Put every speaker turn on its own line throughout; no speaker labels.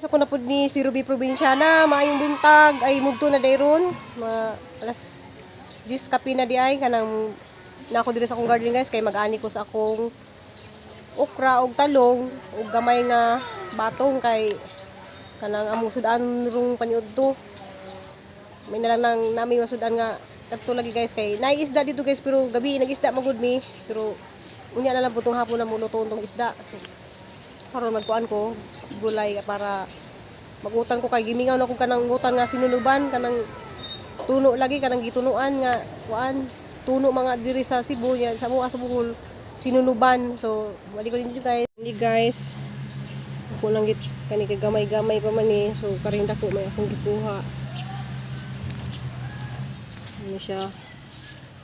Guys, ako na pud ni si Ruby Provinciana, maayong buntag ay mugto na dayron. Ma alas 10 kapi na di ay kanang na ako diri sa akong garden, guys, kay mag-ani ko sa akong okra og talong og gamay nga batong kay kanang among sudan rong paniudto. May na lang nang nami masudan nga kadto lagi, guys, kay naay isda dito, guys, pero gabi nag-isda magud mi, pero unya na lang putong hapon na muluto tong isda. So karon magkuan ko gulay para magutan ko kay gimingaw na ko kanang ngutan nga sinunuban, kanang tuno lagi, kanang gitunuan nga kuan, tuno mga diri sa Cebu nya sa mua sa Bohol sinunuban. So wali ko ninyo, guys. Hindi, guys, ako lang git kani kay gamay-gamay pa man eh. So karing dako may akong gikuha. Ano siya.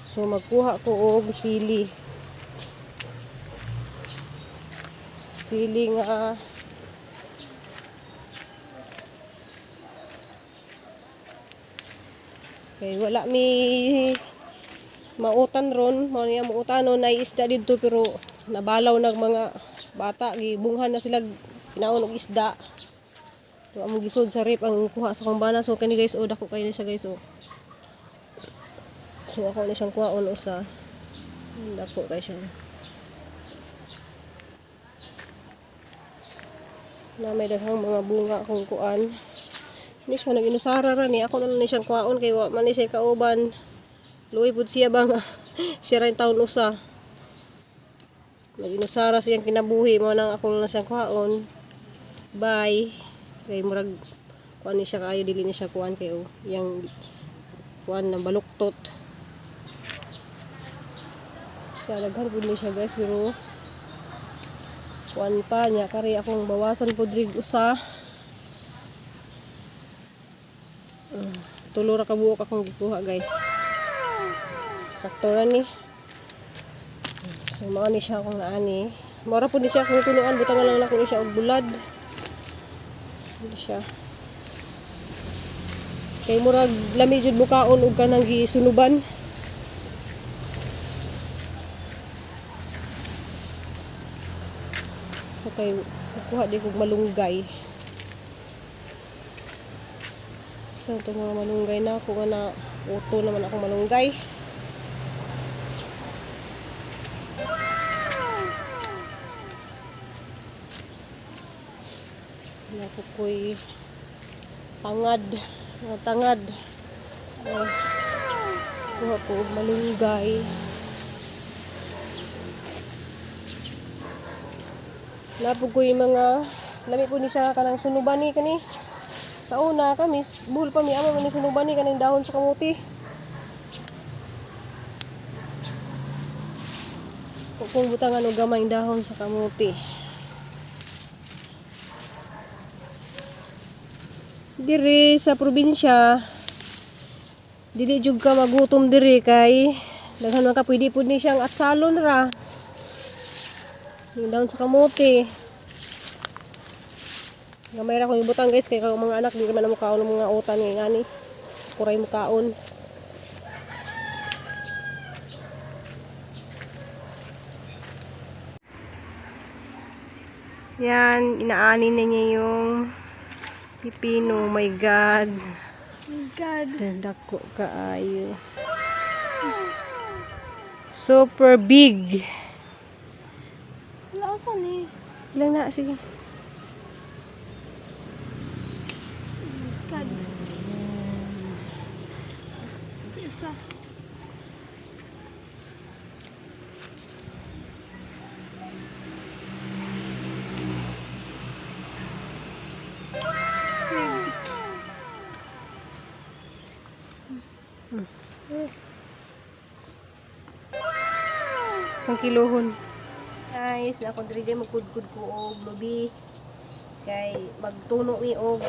So magkuha ko og sili, sili nga kay wala mi mautan ron. Mao niya mautanon nay isda didto pero nabalaw nag mga bata, gibunghan na sila kinaon og isda. So among gisod sa rep ang kuha sa akong bana. So kani, guys, oh, dako kay na siya, guys, oh. So ako na siyang kuhaon usa. Dako kay siya na may daghang mga bunga akong kuan. Ni siya nag-inusara ra ni ako na lang ni siyang kuhaon kay wa man ni siya kauban. Luoy pud siya ba nga siya ra yung taon usa. Nag-inusara siyang kinabuhi mo nang ako na lang siyang kuhaon. Bye. Kay murag kuan ni siya kaayo, dili ni siya kuan kay oh, yang kuan na baluktot. Siya daghan pud ni siya, guys, pero kuan pa niya kari akong bawasan pud rig usa. Tulo ra ka buok akong gikuha, guys. Sakto ra ni. So mao ni siya akong naani. Mora pud ni siya akong tunuan, butangan lang nako ni siya og bulad. Ano siya. Kay murag lami jud mukaon og kanang gisunuban. So kay kuha di kog malunggay. So itong mga malunggay na ako nga na uto naman akong malunggay. Nako ko'y tangad, mga tangad. Ay, kuha ko og malunggay. Napog ko yung mga lami po ni siya kanang sunuban ni kani. Sa una kami, buhol pa mi amo man ni sunuban ni kaning dahon sa kamuti. Kung butangan og gamay dahon sa kamuti. Diri sa probinsya, dili jud ka magutom diri kay daghan man ka, pwede pud ni siyang atsalon ra. Yung dahon sa kamote. Gamay ra kong ibutang, guys, kay kang mga anak di naman na mukaon ng mga utan nga ngani. Kuray mukaon. Yan, inaani na niya yung pipino. My God.
My God.
Dako kaayo. Super big.
Wala ka ni.
Ilang na, sige.
God. Isa.
Pang kilohon. Guys, ako diri day magkudkod ko og lubi kay magtuno mi og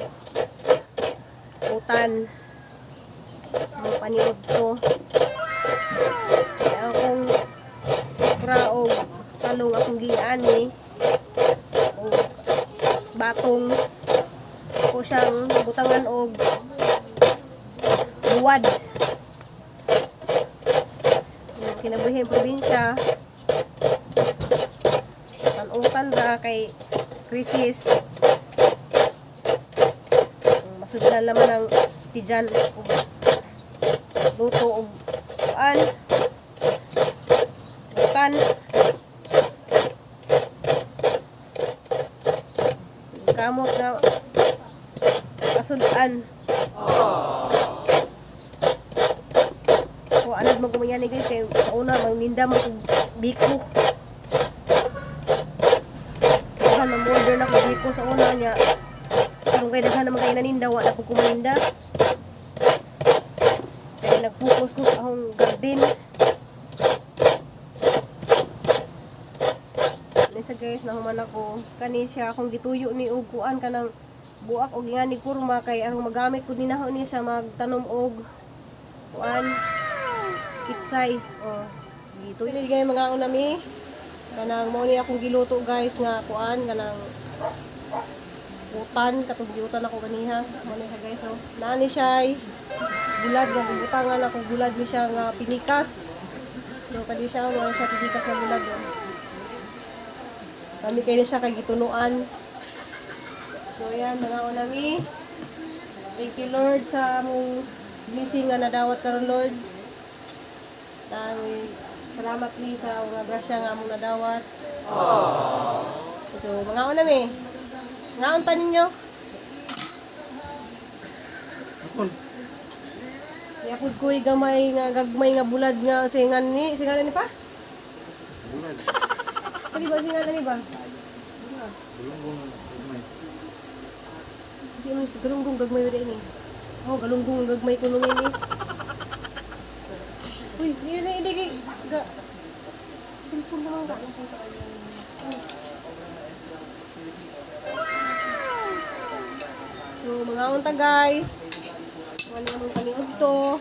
utan. Ang paniod to. Kaya akong okra og talong akong giani og batong ko siyang butangan og buwad. Ang kinabuhi ang probinsya, tanutan ra kay krisis. Masudlan naman ang tijan ug luto og kuan. Utan. Kamot na kasudan. Ko anad mo gumanyan ni guys kay sa una magninda man kog biko. Daghan man order na kog biko sa una niya. Karon kay daghan naman kay naninda, wa na pud ko maninda. Kay nag-focus ko sa akong garden. Nisa guys, nahuman ako. Kani siya akong gituyo ni og kuan kanang buak og nga ni kurma kay aron magamit ko ninaho ni siya magtanom og kuan pitsay. Oh, gituyo ni guys mga una mi. Kanang mao ni akong giluto guys nga kuan kanang utan katong giutan ako ganiha. Mao ni siya guys oh. Naa ni siya ay bulad nga gibutangan ako bulad ni siya nga pinikas. So kadi siya mao siya pinikas nga bulad. Oh. Kami kayo siya kay gitunuan. So yan, mga unami. Thank you Lord sa among blessing nga nadawat karon Lord. Nang salamat ni sa mga grasya nga among nadawat. So mga unami. Ngaon pa ninyo?
Akon.
Yapod ko'y gamay nga gagmay nga bulad nga singan ni, singan ni pa?
Bulad.
Kali ba singan ni ba?
Bulong gumay.
Di mo sa galunggong gagmay ba ini? Oh, galunggong ang gagmay ko nung ini. Uy, di na hindi kay ga. Simple lang ka. So, mga unta guys. Wala naman kami udto.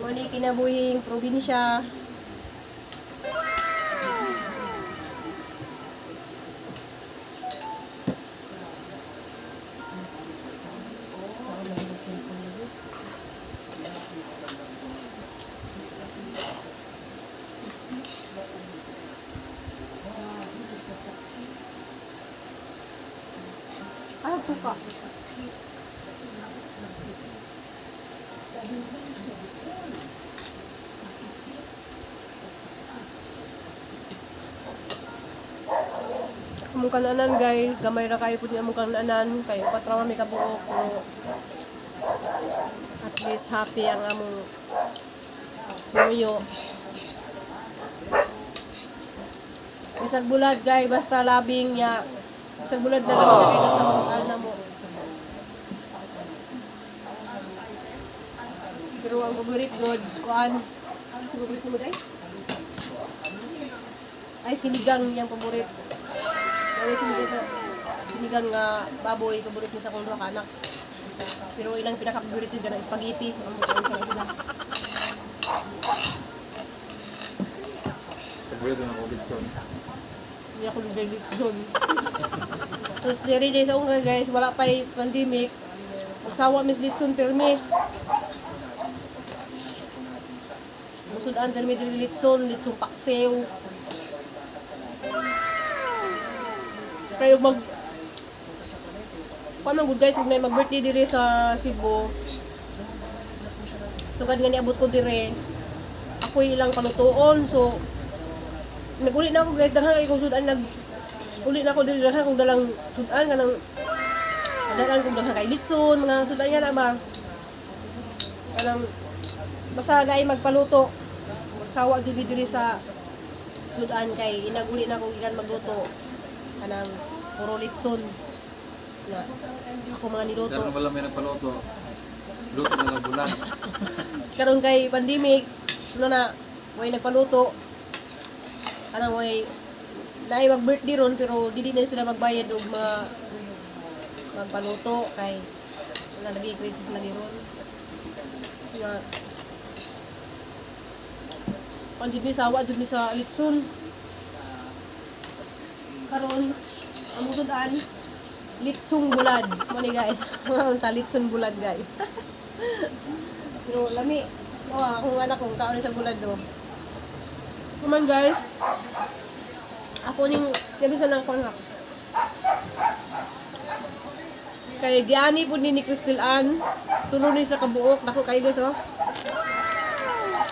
Muna kinabuhing probinsya. Ah, suka. Among kananan guys, gamay ra kayo pud ni among kananan kay upat ra man mi kabuok pero at least happy ang among puyo. Bisag bulad guys, basta labing ya. Bisag bulad na lang kay kasang na mo. Pero ang paborit god, kuan. Ang paborit mo guys? Ay sinigang yang paborit. Ay sinigang sa sinigang nga baboy paborit niya sa akong duha ka anak. Pero ilang pinaka-paborito yun kanang spaghetti. Ang kaon sa sila.
Paborito na ko litson.
Hindi ako nag-litson. So, diri day sa unga guys, wala pa pandemic. Magsawa mis litson permi. Musudan permi diri litson, litson paksiw. Kayo mag Paano good guys, kung na mag-birthday diri sa Cebu. So, nga niabot ko dire. Ako ilang palutuon. So, naguli na ako guys, daghan kay kong sudan nag uli na ako diri daghan kong dalang sudan kanang daghan kong daghan kay litson, mga sudan nga na ba. Kanang basta naay magpaluto. Magsawa jud mi diri sa sudan kay inaguli na ako gikan magluto. Kanang puro litson na ako mga niluto.
Dahil wala may nagpaluto. Luto na lang bulan.
Karon kay pandemic, ano na, way nagpaluto. Kanang way naay mag birthday ron pero dili na sila magbayad og mga magpaluto kay wala lagi crisis lagi ron. Nga Ang jud mi sawa jud mi sa litson. Karon ang sudan litsong bulad. Mo ni guys. Mga unta litson bulad guys. Pero lami. Oh, akong anak ko, kaon sa gulad do.
Come on, guys. Ako ning sabi sa nang konak. Kay giani pud ni Crystal Ann, tulo ni sa kabuok dako kay, guys, oh.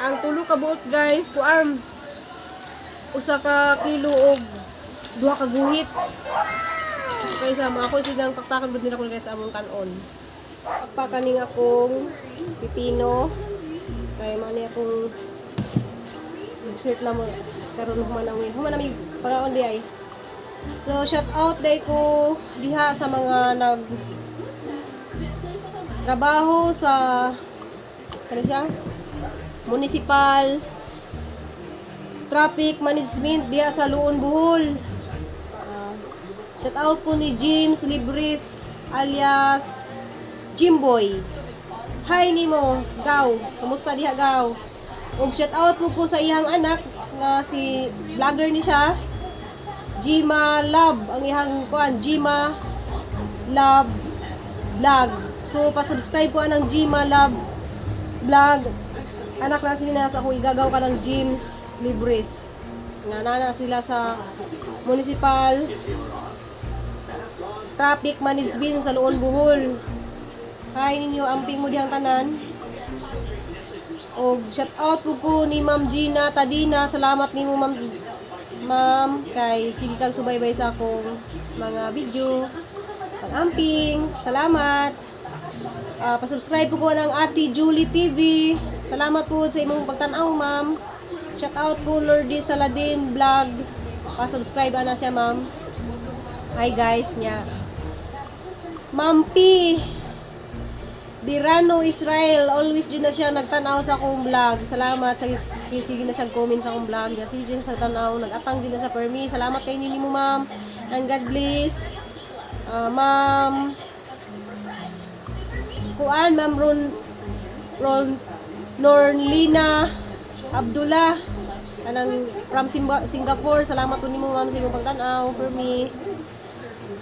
Ang tulo ka buok, guys, kuan, 1 ka kilo og 2 ka guhit. Kay sa mga ako silang pakpakan bud nila ko, guys, among kanon.
Pagpakaning akong pipino. Kay mo ni akong dessert na mo karon human na mi pangaon di ay. So shout out day ko diha sa mga nag trabaho sa saan siya? Municipal Traffic Management diha sa Luon, Bohol. Shout out ko ni James Libris alias Jimboy. Hi nimo, Gaw. Kumusta diha, Gaw? Ug shout out ko sa iyang anak nga si vlogger ni siya. Jima Love ang iyang kuan, Jima Love Vlog. So pa-subscribe ko anang Jima Love Vlog. Anak na sila sa akong igagaw ka ng James Libris. Nga nana sila sa Municipal Traffic Management sa Luon, Bohol. Hi ninyo, amping mo dihang tanan. Og shout out po ko ni Ma'am Gina Tadina. Salamat nimo, Ma'am. Ma'am, kay sige kag subaybay sa akong mga video. Pag-amping, salamat. Pasubscribe po ko ng Ate Julie TV. Salamat po sa imong pagtan-aw, ma'am. Shout out ko Lordy Saladin Vlog. Pa-subscribe ana siya, ma'am. Hi guys niya. Ma'am P. Birano Israel, always din na siya nagtanaw sa akong vlog. Salamat sa sige na sa comment sa akong vlog. Sige din sa tanaw, nagatang din na sa permi. Salamat kay nini mo, ma'am. And God bless. Ma'am Kuan, Ma'am Ron Norlina Abdullah anang from Singapore. Salamat po nimo, ma'am, sa imong pagtan-aw for me.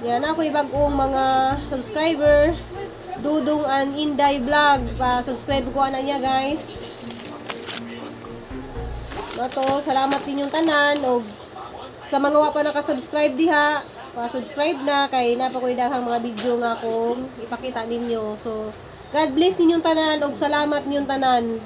Yan ako ibagong mga subscriber. Dudong and Inday Vlog. Pa-subscribe ko ana niya, guys. Mato, salamat ninyong tanan og sa mga wa pa naka-subscribe diha, pa-subscribe na kay naa pa koy daghang mga video nga akong ipakita ninyo. So, God bless ninyong tanan og salamat ninyong tanan.